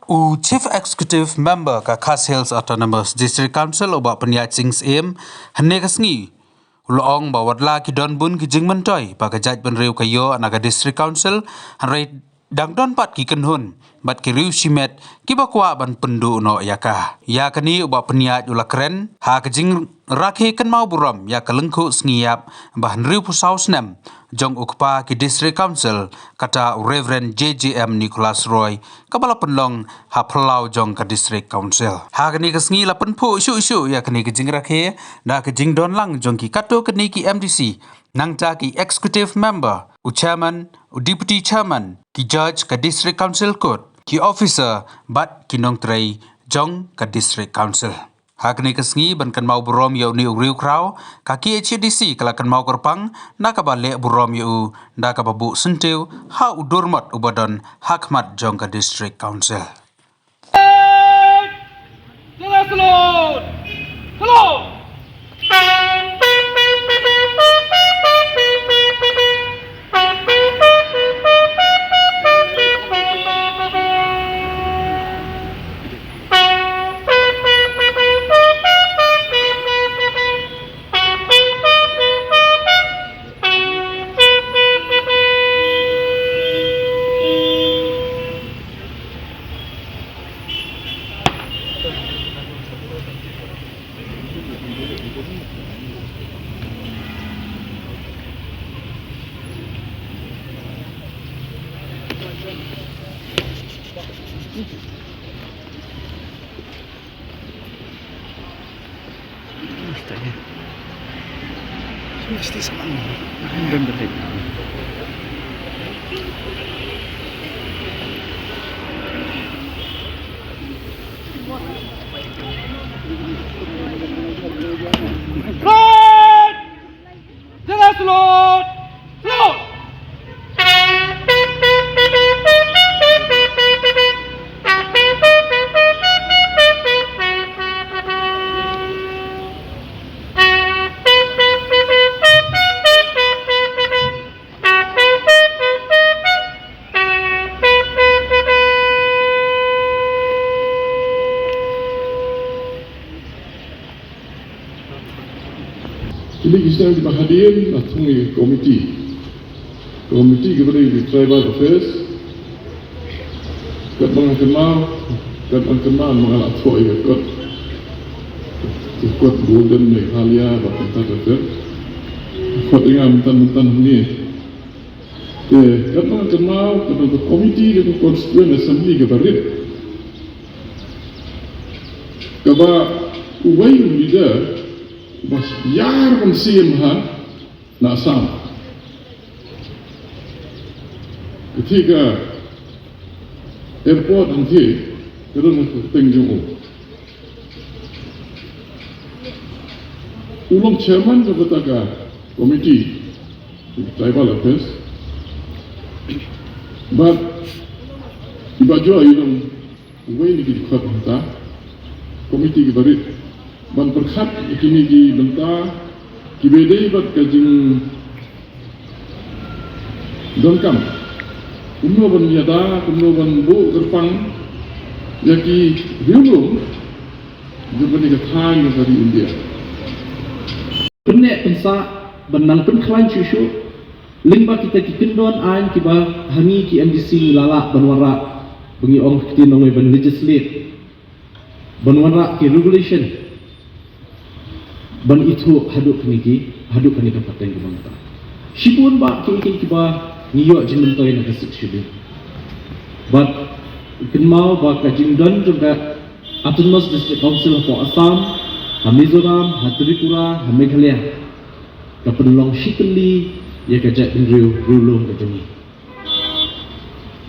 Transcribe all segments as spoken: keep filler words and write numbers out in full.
U Chief Executive Member ka Khasi Hills Autonomous District Council, u Bah Pynïaid Sing Syiem, hynne ka sngi u la ong ba wat la ki don bun ki jingmyntoi ba ka jaitbynriew ka ïoh na ka District Council, hynrei dang don pat ki kynhun bad ki riew shimet kiba kwah ban pynduh noh ïa ka. Ïa kane u Bah Pynïaid u la kren ha ka jingrakhe kynmaw burom ïa ka lyngkhuh sngi ïap ba hynriewphew saw snem jong u kpa ki District Council, kata u Reverend J J M Nicholas Roy, kaba la pynlong ha phyllaw jong ka District Council. Ha kane ka sngi la pynphuh shuh shuh ïa kane ka jingrakhe da ka jingdon lang jong ki katto katne ki M D C, nangta ki Executive Member, u Chairman, u Deputy Chairman, ki Judge ka District Council Court, ki Officer bad ki nongtrei jong ka District Council. Ha kane ka sngi ban kynmaw burom ïa une u riewkhraw, ka K H A D C ka la kynmaw kyrpang na kaba leh burom ïa u da kaba buh syntiew ha u dur mot uba don ha khmat jong ka District Council. Right! General salute! Salute! Kine ki sdang kiba hadien la thung ïa ka komiti. Komiti kiba dei ki Tribal Affairs. Katba nga kynmaw, katba nga kynmaw ma nga la thoh ïa ka kot. Ka kot Golden Meghalaya bad mynta ka kot. Kot ïa nga mynta mynta hangne. Te katba nga kynmaw, katba ka komiti ka Constituent Assembly kaba rit. Kaba uwei u leader ba ïar ban siem ha na Assam. Kata ka airport hangta ka don ha ka kyrteng jong u. U long chairman jong kata ka committee, Tribal Affairs. Bad i Bah Joy i long uwei na ki dkhot hangta ka komiti kiba rit ban pyrkhat ïa kine ki bynta kiba dei bad ka jingdonkam kumno ban ïada, kumno ban buh kyrpang ïa ki riewlum jong kane ka thaiñ jong ka ri India. Pynneh pynsah ban nang pynkhlaiñ shuh shuh lyngba kita ki kyndon aiñ kiba ha ngi ki M D C ngi la lah ban wanrah, ba ngi ong ha ka ktien nongwei ban legislate, ban wanrah ki regulation ban ithuh haduh kane ki, haduh kane ka pateng kaba mynta. Shibun bah kiei kiei kiba ngi ïoh jingmyntoi na ka Sixth Schedule. Bad kynmaw ba ka jingdon jong ka Autonomous District Council hapoh Assam, ha Mizoram, ha Tripura, ha Meghalaya, ka pynlong shitylli ïa ka jaitbynriew riewlum ka jong ngi.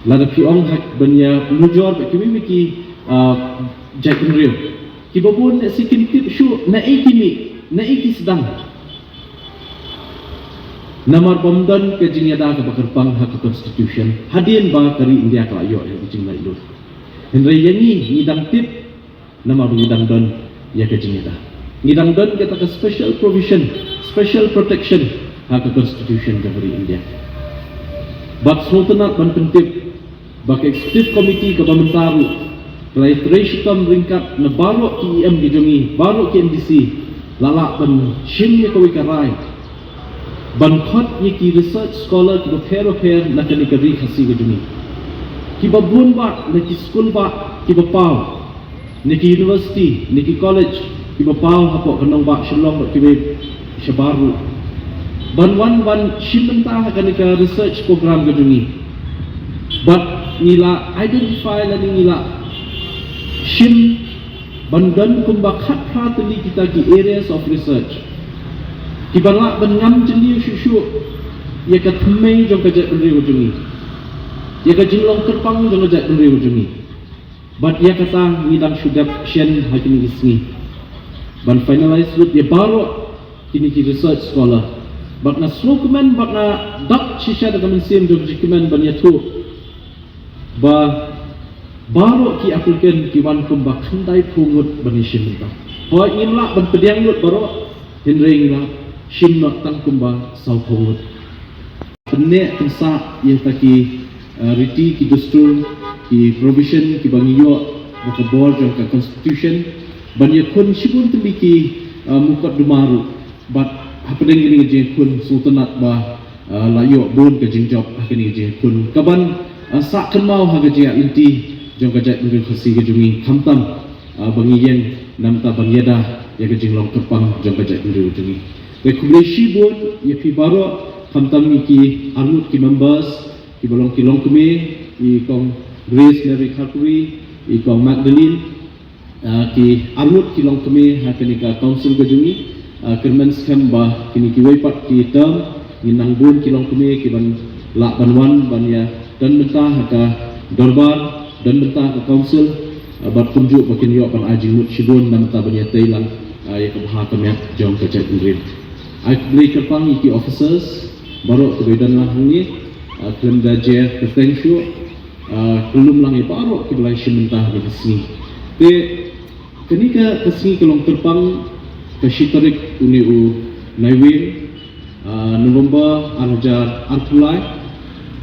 Lada phi ong ha ban ïa nujor bad kiwei kiwei ki, ah, jaitbynriew kiba bun, lehse kim tip shuh naei ki mih, naei ki sdang. Namar bym don ka jingïada kaba kyrpang ha ka Constitution hadien ba ka ri India ka la ïoh ïa ka jinglaitluid. Hynrei ïa ngi, ngi dang tip namar ba ngi dang don ïa ka jingïada. Ngi dang don kata ka special provision, special protection ha ka Constitution ka ri India. Bad sngewtynnat ban pyntip ba ka Executive Committee kaba mynta ruh Lai trei shitom ryngkat na baroh ki E M ki jong ngi, baroh ki M D C, la lah ban shim ïa kawei ka rai ban khot ïa ki research scholar kiba pher ba pher na kane ka ri Khasi ka jong ngi, kiba bun bah na ki skul bah kiba paw, na ki university, na ki college kiba paw hapoh ka nongbah Shillong bad kiwei shabar ruh, ban wan ban shim bynta ha kane ka research program ka jong ngi. Bad ngi la identify lane ngi la shim ban don kumba khatphra tylli kita ki areas of research kiba lah ban ngam jylliew shuh shuh ïa ka thymmei jong ka jaitbynriew ka jong ngi, ïa ka jinglong kyrpang jong ka jaitbynriew ka jong ngi. Bad ïa kata ngi dang shu dep shen ha kine ki sngi ban finalize lut ïa baroh kine ki research scholar. Bad nga sngewkmen bad nga dap shisha da ka mynsiem jong ka jingkmen ban ïathuh ba baroh ki applicant ki wan kumba khyndaiphew ngut ban ïashim bynta. Hooid, ngim lah ban pdiang lut baroh, hynrei ngi la shim noh tang kumba sawphew ngut. Pynneh pynsah ïa kita ki, uh, riti, ki dustur, ki provision kiba ngi ïoh da ka bor jong ka constitution ban ïakhun shibun tylli ki, uh, mukotduma ruh. Bad hapdeng kane ka jingïakhun sngewtynnat ba, uh, la ïoh bun ka jingjop ha kane ka jingïakhun kaban, uh, sah kynmaw ha ka jingïaid lynti jong ka jaitbynriew Khasi ka jong ngi, khamtam, uh, ba ngi ïeng namar ban ïada ïa ka jinglong kyrpang jong ka jaitbynriew jong ngi. Te khublei shibun ïa phi baroh, khamtam ïa ki arngut ki members kiba long ki longkmie, i Kong Grace Mary Kharpuri, i Kong Magdalene, ah, ki arngut ki longkmie ha kane ka council ka jong ngi, ah, kyrmen skhem ba kine kiwei pat ki term ngin nang bun ki longkmie kiban lah ban wan ban ïa don bynta ha ka dorbar, don bynta ha ka council, ah, bad kumjuh ba kin ïoh ban ai jingmut shibun namar ban ïatei lang, ah, ïa ka bha ka miat jong ka jaitbynriew. Ai khublei kyrpang ïa ki officers baroh kiba don lang hangne, ah, khlem da jer kyrteng shuh, ah, kyllum lang ïa baroh kiba la shim bynta ha kane ka sngi. Te kane ka, ka sngi ka long kyrpang ka shi tarik une u Naiwieng, ah, November ar hajar arphew lai,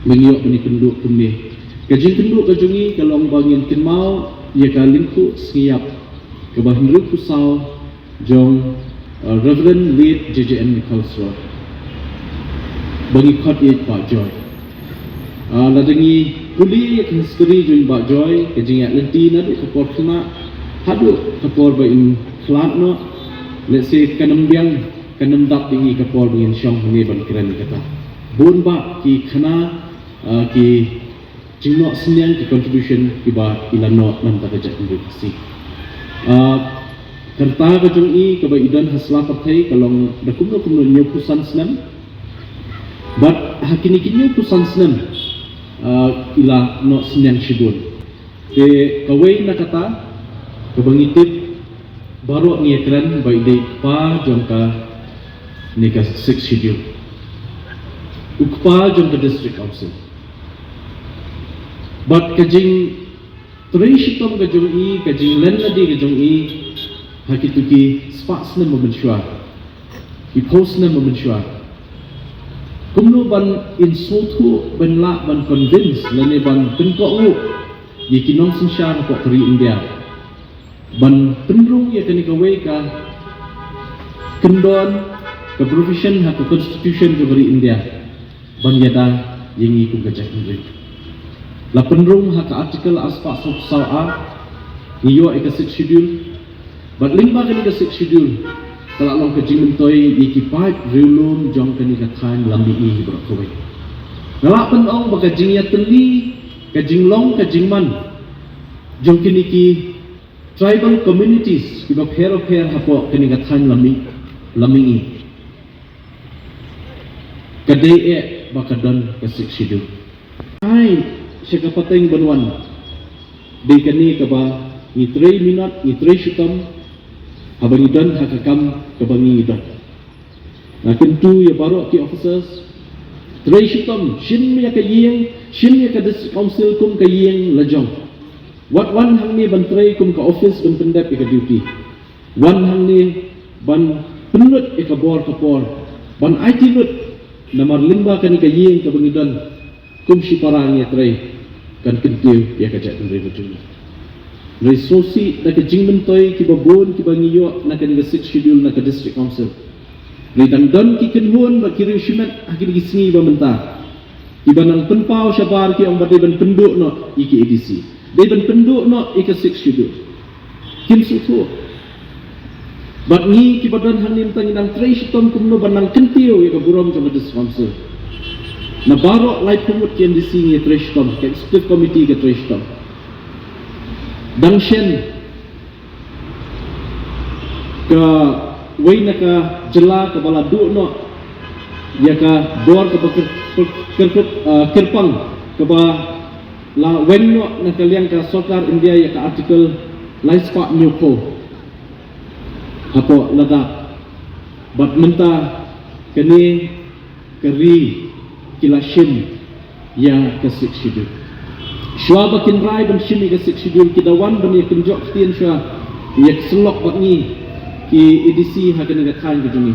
ba ngi ïoh ban ïakynduh kumne. Ka jingkynduh ka jong ngi ka long ba ngin kynmaw ïa ka lyngkhuh sngi ïap kaba hynriewphew saw jong, uh, Reverend Late J J M Nichols Roy, ba ngi khot ïa i Bah Joy. Uh, lada ngi pule ïa ka history jong i Bah Joy, ka jingïaid lynti naduh ka por khynnah haduh ka por ba in khlad noh, lehse kan ym biang, kan ym dap ïa ngi ka por ba ngin shong hangne ban kren ïa kata. Bun bah ki khana, uh, ki jingnoh synñiang, ki contribution kiba i la noh namar ka jaitbynriew Khasi. Ah, ka rta ka jong i kaba i don ha sla pyrthei ka long da kumno kumno hynñiewphew san snem. Bad ha kine ki hynñiewphew san snem, ah, i la noh synñiang shibun. Te kawei na kata kaba ngi tip baroh ngi ïakren ba i dei i kpa jong kane ka Sixth Schedule, u kpa jong ka District Council. Bad ka jingtrei shitom ka jong i, ka jinglen lade ka jong i ha kito ki spah snem ba mynshuwa, ki phew snem ba mynshuwa, kumno ban in sngewthuh, ban lah ban convince lane ban pynkohnguh ïa ki nongsynshar hapoh ka ri India ban pynrung ïa kane kawei ka kyndon, ka provision ha ka constitution jong ka ri India ban ïada ïa ngi kum ka jaitbynriew. La pynrung ha ka article arspah sawphew saw A, ngi ïoh ïa ka Sixth Schedule. Bad lyngba kane ka Sixth Schedule ka la long ka jingmyntoi ïa ki paid riewlum jong kane ka thaiñ Lammihngi baroh kawei. Nga lah ban ong ba ka jingïatylli, ka jinglong, ka jingman jong kine ki tribal communities kiba pher ba pher hapoh kane ka thaiñ Lammi-, Lammihngi, ka dei eh ba ka don ka Sixth Schedule. Ai, sha ka pateng ban wan, dei kane kaba ngi trei minot, ngi trei shitom haba ngi don ha ka kam kaba ngi don. Nga kyntu ïa baroh ki officers, trei shitom, shim ïa ka ïing, shim ïa ka District Council kum ka ïing la jong. Wat wan hangne ban trei kum ka office ban pyndep ïa ka duty. Wan hangne ban pynlut ïa ka bor ka por, ban aiti lut, namar lyngba kane ka ïing kaba ngi don kum shipara ngi ïatrei, kan kyntiew ïa ka jaitbynriew ka jong ngi. Hynrei sngewsih da ka jingmyntoi kiba bun kiba ngi ïoh na kane ka Sixth Schedule na ka District Council. Hynrei dang don ki kynhun bad ki riew shimet ha kine ki sngi ba mynta kiba nang pynpaw shabar ki ong ba dei ban pynduh noh ïa ki A D C, dei ban pynduh noh ïa ka Sixth Schedule. Kim sngewthuh. Bad ngi kiba don hangne mynta ngi nang trei shitom kumno ban nang kyntiew ïa ka burom jong ka District Council. Na baroh laiphew ngut ki M D C ngi trei shitom, ka Executive Committee ka trei shitom. Dang shen kawei na ka jylla kaba la duh noh ïa ka bor kaba kyrpang, kyrpang, ah, kyrpang kaba la weng noh na ka liang ka sorkar India ïa ka Article lai spah hynñiewphew hapoh Ladakh. Bad mynta kane ka ri ki la shim ïa ka Sixth Schedule. Shuwa ba kin rai ban shim ïa ka Sixth Schedule, ki da wan ban ïa kynjoh ktien shuwa, ïa ka syllok bad ngi ki A D C ha kane ka thaiñ ka jong ngi.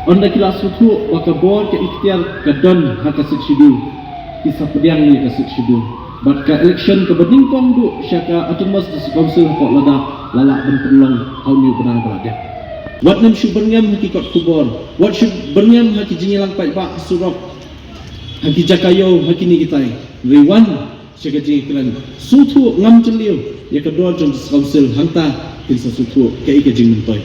Ynda ki la sngewthuh ba ka bor ka iktiar ka don ha ka Sixth Schedule, ki sa pdiang ïa ka Sixth Schedule. Bad ka election kaba nyngkong duh sha ka Autonomous District Council hapoh Ladakh la lah ban pynlong ha une u bnai ba la dep. Wat nym shu byrngem ha ki kot khubor, wat shu byrngem ha ki jingïalang paidbah ha surok, ha ki jaka ïew, ha kine kitai. Hynrei wan sha ka jingkren, sngewthuh, ngam jylliew ïa ka dor jong District Council, hangta kin sa sngewthuh kaei ka jingmyntoi.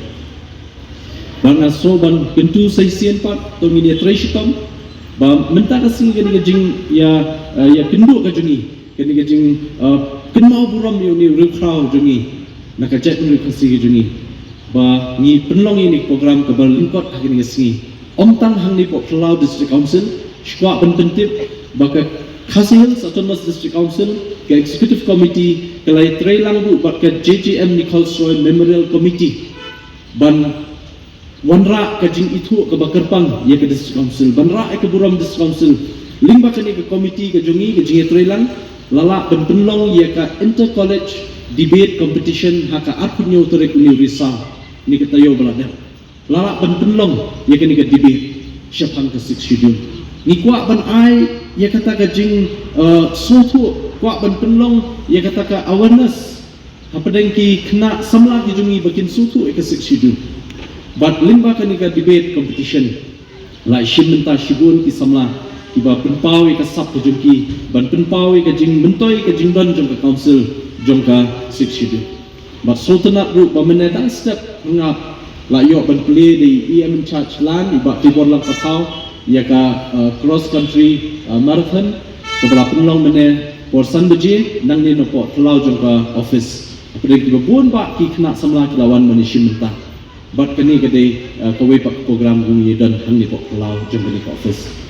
Bad nga sngew ban kyntu sa shisien pat, to ngin ïa trei shitom ba mynta ka sngi kane ka jing ïa, eh, ïa kynduh ka jong ngi, kane ka jing, eh, kynmaw burom ïa une u riewkhraw jong ngi na ka jaitbynriew Khasi ka jong ngi, ba ngi pynlong ïa une u program kaba lyngkot ha kane ka sngi. Ym tang hangne hapoh Phyllaw District Council, shu kwah ban pyntip ba ka Khasi Hills Autonomous District Council, ka Executive Committee ka la ïatreilang ruh bad ka J J M Nichols Roy Memorial Committee ban wanrah ka jingithuh kaba kyrpang ïa ka District Council, ban rah ïa ka burom District Council. Lyngba kane ka committee ka jong ngi, ka jingïatreilang, la lah ban pynlong ïa ka Inter College Debate Competition ha ka arphew hynñiew tarik une u Risaw, ne ka taïew ba la dep. La lah ban pynlong ïa kane ka debate shaphang ka Sixth Schedule. Ngi kwah ban ai ïa kata ka jing, eh, sngewthuh, kwah ban pynlong ïa kata ka awareness hapdeng ki khynnah samla ki jong ngi ba kin sngewthuh ïa ka Sixth Schedule. Bad lyngba kane ka debate competition, la shim bynta shibun ki samla kiba pynpaw ïa ka sap ka jong ki, ban pynpaw ïa ka jingmyntoi ka jingdon jong ka council jong ka Sixth Schedule. Bad sngewtynnat ruh ba mynne dang step hangap la ïoh ban plie da i E M in charge Land, i Bah Tiborlang Pathaw, ïa ka, uh, cross country, uh, marathon kaba la pynlong mynne por san baje nangne napoh thlaw jong ka office. Hapdeng kiba bun bah ki khynnah samla ki la wan ban ïashim bynta. Bad kane ka dei, uh, kawei pat ka program ba ngi don hangne napoh thlaw jong kane ka office.